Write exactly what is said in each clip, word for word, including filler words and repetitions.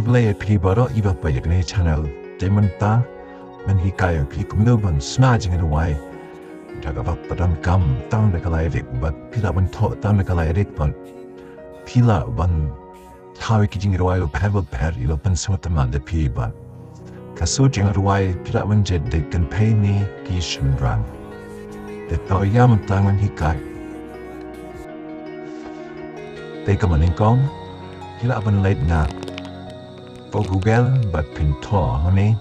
Khublei ïa phi baroh kiba peit ïa kane ka channel. Te mynta ngan hikai ïa phi kumno ban shna jingrwai da kaba pyndonkam tang da ka lyric bad phi lah ban thoh tang da ka lyric bad phi lah ban thaw ïa ki jingrwai bapher bapher kiba pynsngewtynnat da phi bad ka sur jingrwai phi lah ban jied da kynthei ne ki shynrang. Te to ïa mynta ngan hikai. Te kumba nyngkong phi lah ban leit na Google bad phin thoh hangne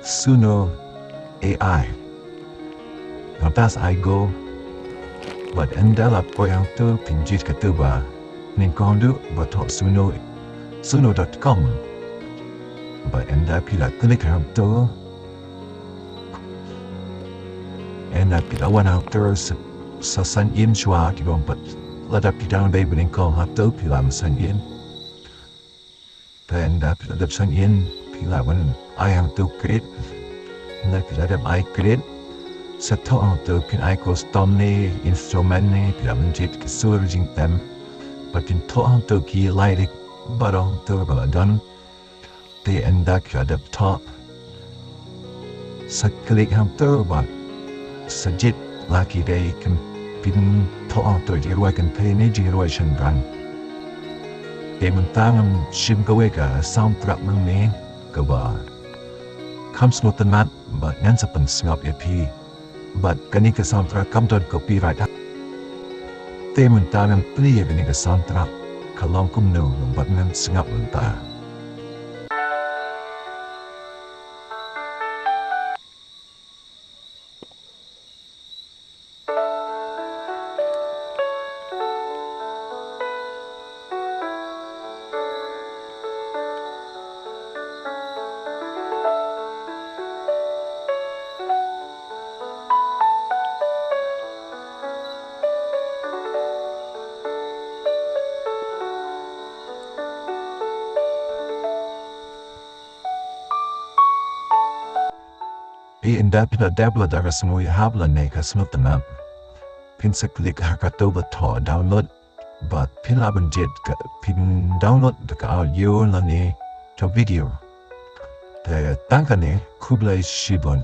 Suno A I. Nangta sa ai go bad ynda la poi hangto phin jied kato ba nyngkong duh ba thoh Suno, suno dot com. Bad ynda phi la click hangto, ynda phi la wan hangto sa, sa sign in shuwa kiba ym pat. Lada phi dang dei ba nyngkong hangto phi la sign in. Te ynda phi la dep sign in phi lah ban ai hangto create. Ynda phi la dep ai create sa thoh hangto phin ai custom ne instrument ne phi lah ban jied ki sur jingtem. Bad phin thoh hangto ki lyric baroh hangto ba la don. Te ynda phi la dep thoh sa click hangto bad sa jied la ki dei kin phin thoh hangto jingrwai kynthei ne jingrwai shynrang. Te mynta ngan shim kawei ka soundtrack nangne kaba kham sngewtynnat bad ngan sa pynsngap ïa phi. Bad kane ka soundtrack kam don copyright. Te mynta ngan plie ïa kane ka soundtrack ka long kumno bad ngan sngap mynta. Ynda phi la dep la da ka sngew ïahap lane ka sngewtynnat, phin sa click ha kato ba thoh download bad phi lah ban jied ka, phin download da ka audio lane ka video. Te tang kane, khublei shibun.